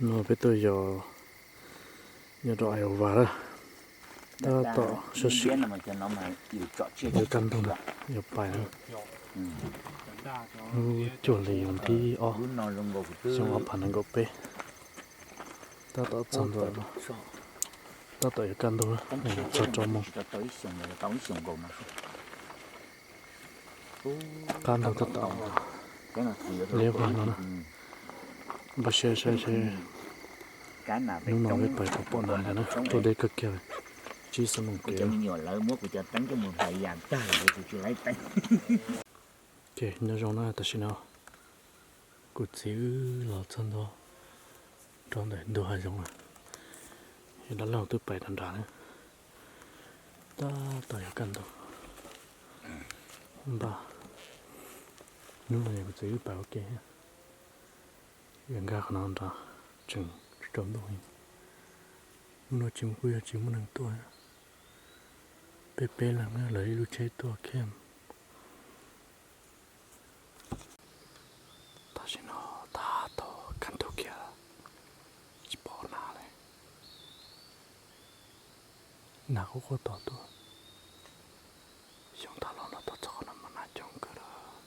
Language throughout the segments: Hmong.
No peb tuaj yos nyob rau Iowa lawm, tab tom sab sim yuav kaj ntug na, yuav pais na. Hnub cuaj hli vas thib ob, xyoo ob phav nees nkaum peb, tab tom txog ntawm, tab tom yuav kaj ntug, txog rau moos. Qab ntug tab tom liab vog no na. Npaj siab saib seb hnub no peb pais puas pom nas na, tuaj deb kawg kiag, tsib xuab moos kev. Ok, nyob zoo na, tam sim no kuv txiv wb los txog ntua rau ntawm ntug hav zoov, yog dab laug twb pais nram nrad na, tab tom yuav kaj ntug. Npaj, hnub no kuv txiv wb pais ua ke, yuav nkag qhov no nrad, tseem tsaus ntuj. Hnub no tsis muaj, kuj yog tsis muaj neeg tuaj, peb peb leeg lawv ib lub tsheb tuaj kiag. Tam sim no tab tom kaj ntug kiag, tsis pom nas li. Nas quaj quaj tos tuaj. Xyoo tag los no tab txog qhov no mas nas coob kawg lawm.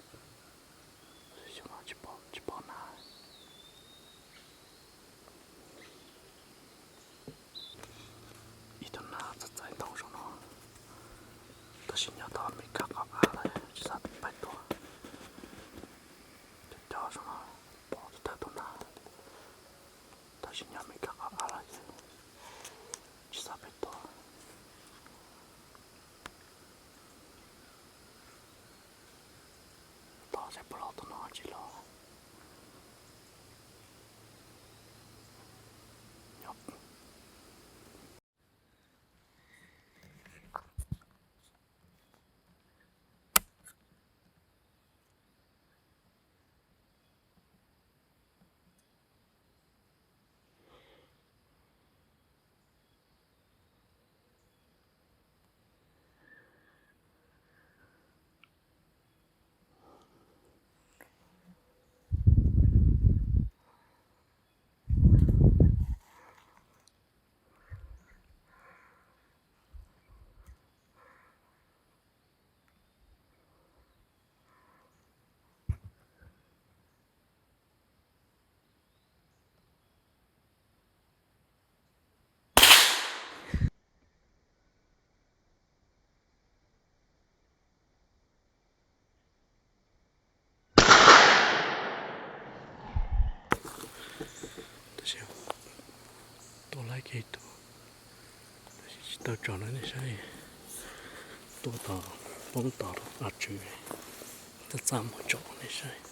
Xyoo no tsis pom, tsis pom nas. Ib tug nas txaij txaij ntoo saum no, tab sis nyob tod me kab qhov av lawm tsis xav pais tua. Cov cov saum no pom thawj tus nas, tab sis nyob me kab qhov av lawm ces tsis xav pais tua. Tos saib puas los tus no tsis los. Tab sis tua laib kiag tus, tab sis tsis tau tsom na nej saib. Tua tod poob tod rau qab tswv, txaj txaj muag tsom nej saib.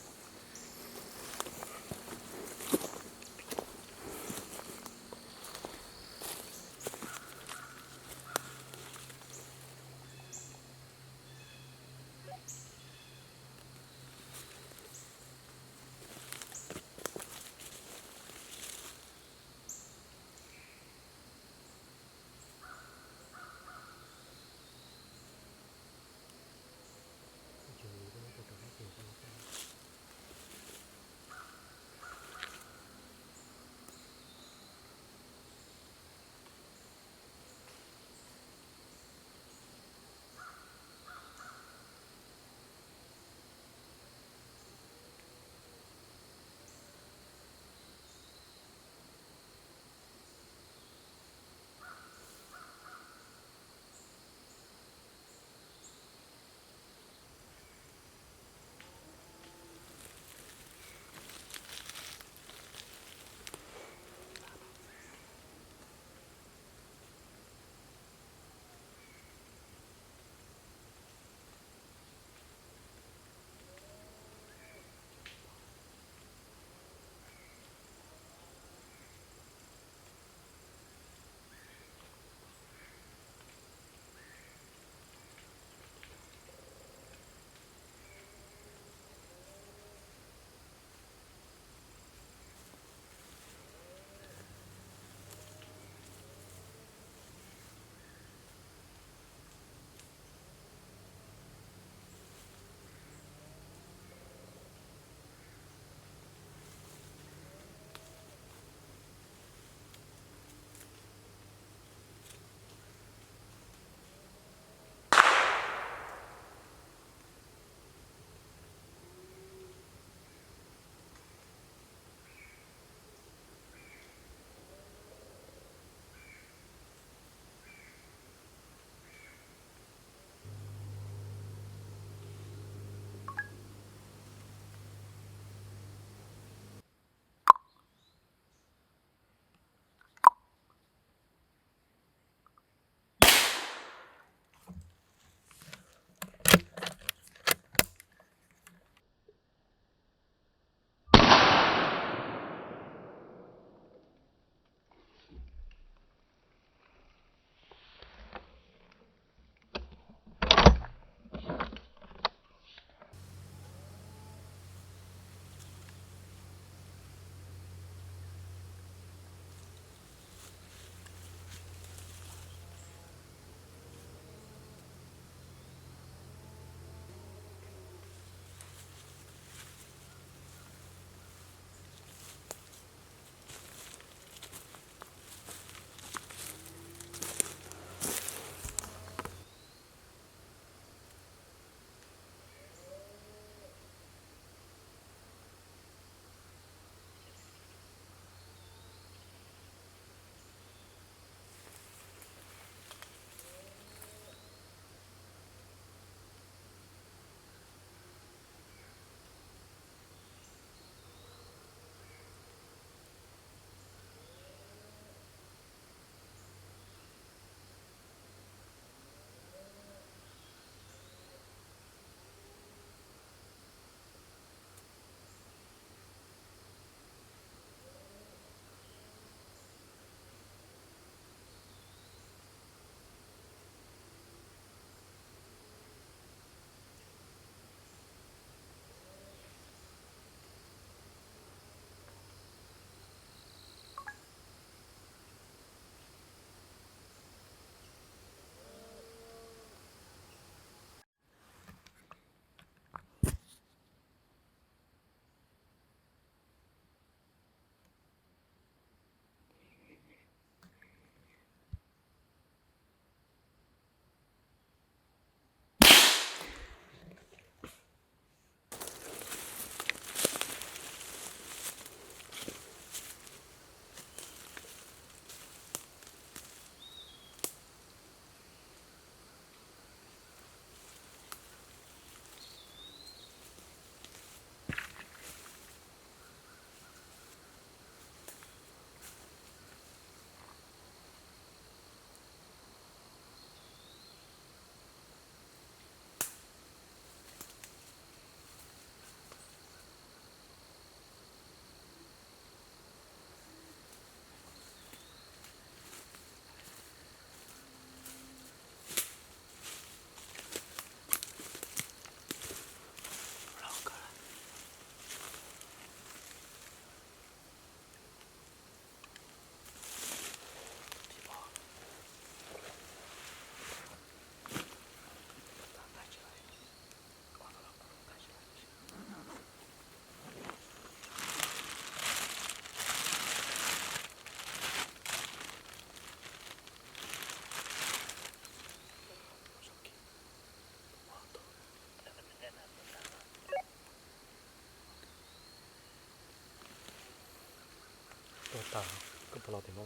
Tas, koj puas los tim no?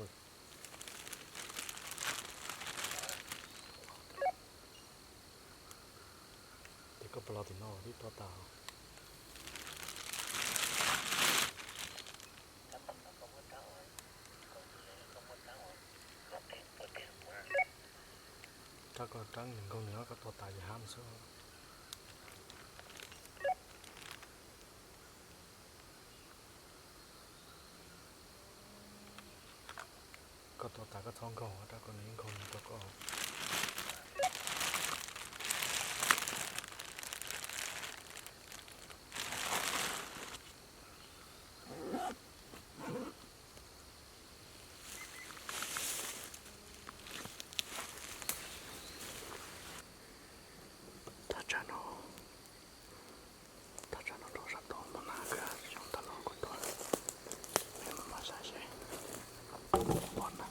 Ces koj puas los tim no twb tuaj tas. Rab koj rab nws nkaug nws, koj tua tas ces hab xwb. Koj tua tas koj txhob nkaug, rab koj nws nkaug nws rau koj. Thaj tsam no, thaj tsam no rau sab tod mus na, koj xyoo tag los kuv tuaj, mej mam saib seb pom na.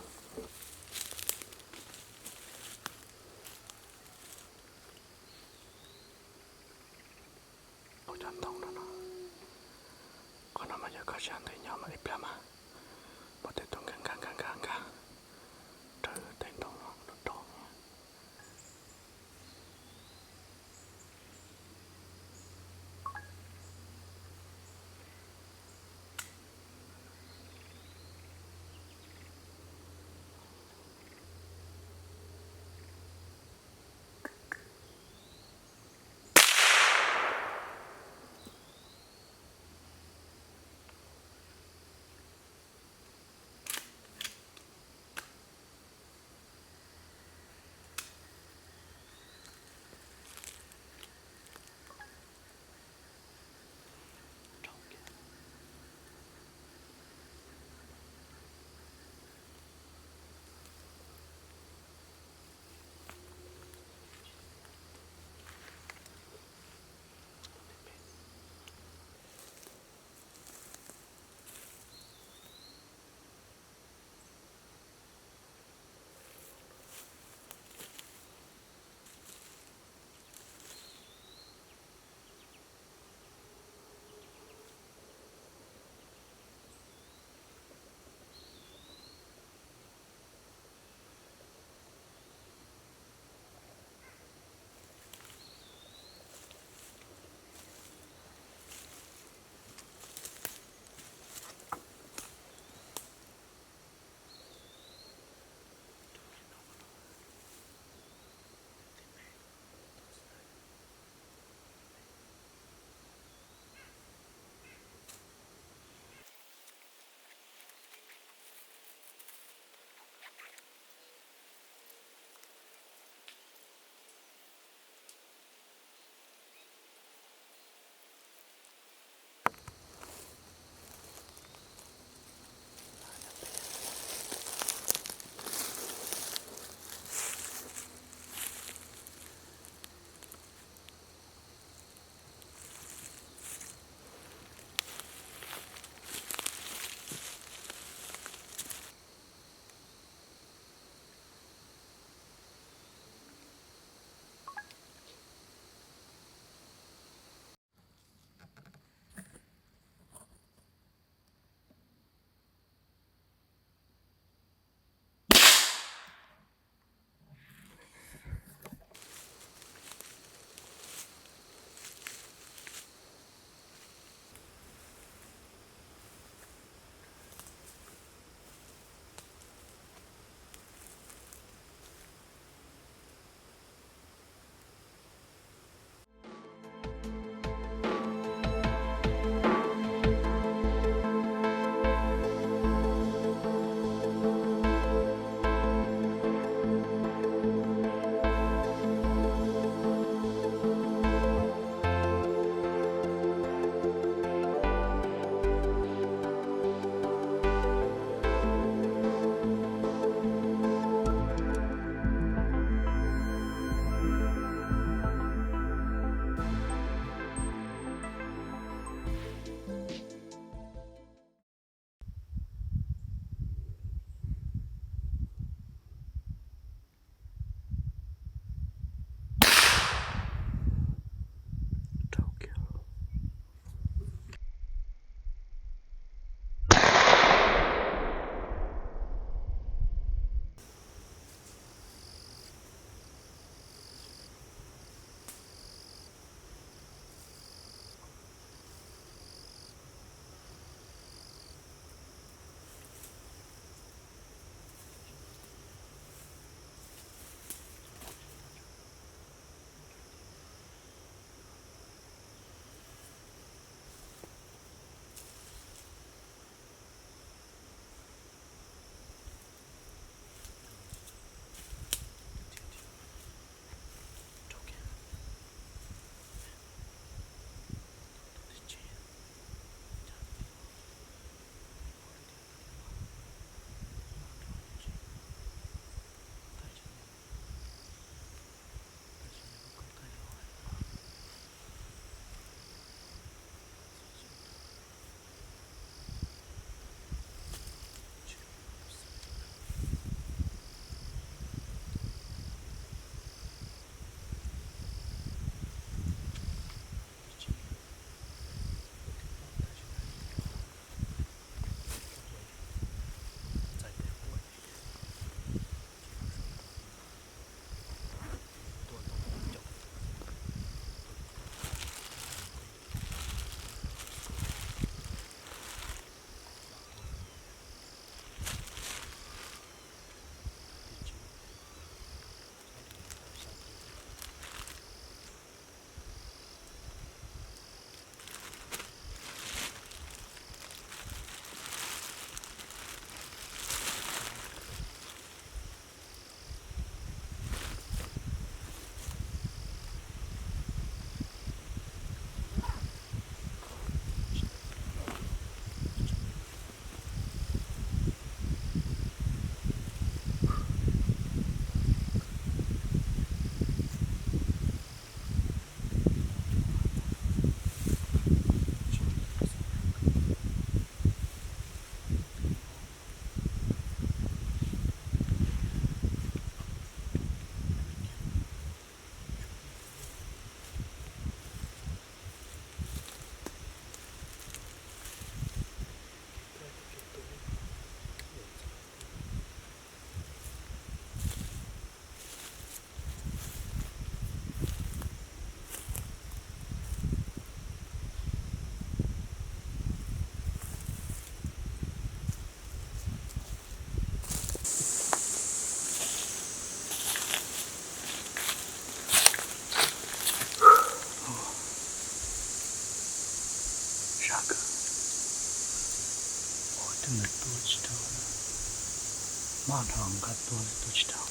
Maj dhau nqa tuaj tuaj tsis tau.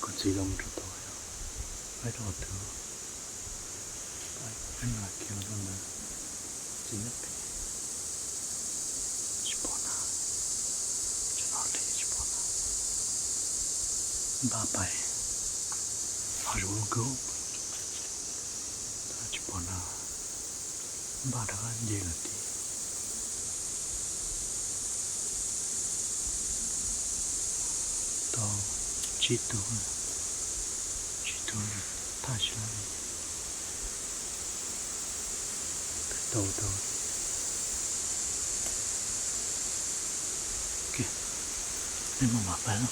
Kuv txiv los mus rau tod, peb rau qhov twg, peb no kiag rau ntawd, txiv nyob pem, tsis pom na, tsis pom na, npaj pais hav zoov lub kub, tsis pom na, npaj rov qab nce lawm tid. Tau tsib tug, tsib tug thaj sab li. Tau tau. Ok, peb mam mam pais na.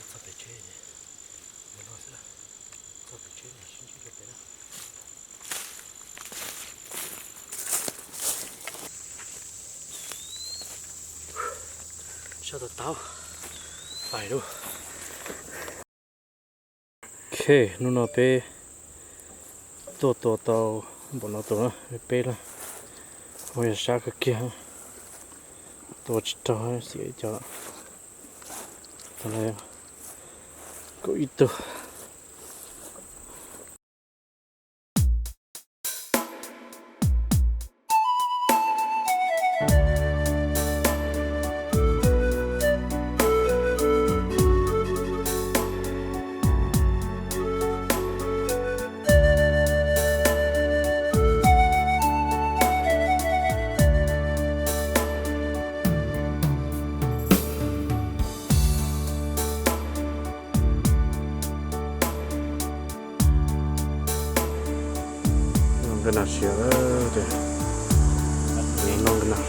Txog pem tsheb, no xwb, txog pem tsheb sib ntsib rau pem na. Sab tau tau, pais lauj. Ok, hnub no peb tuaj tua tau npaum no tus na, peb lawm. Ua yog sab kawg kiag, tua tsis raug, xiam cov, kaum ib tug. Noj nqaij nag siav, noj nqaij nag.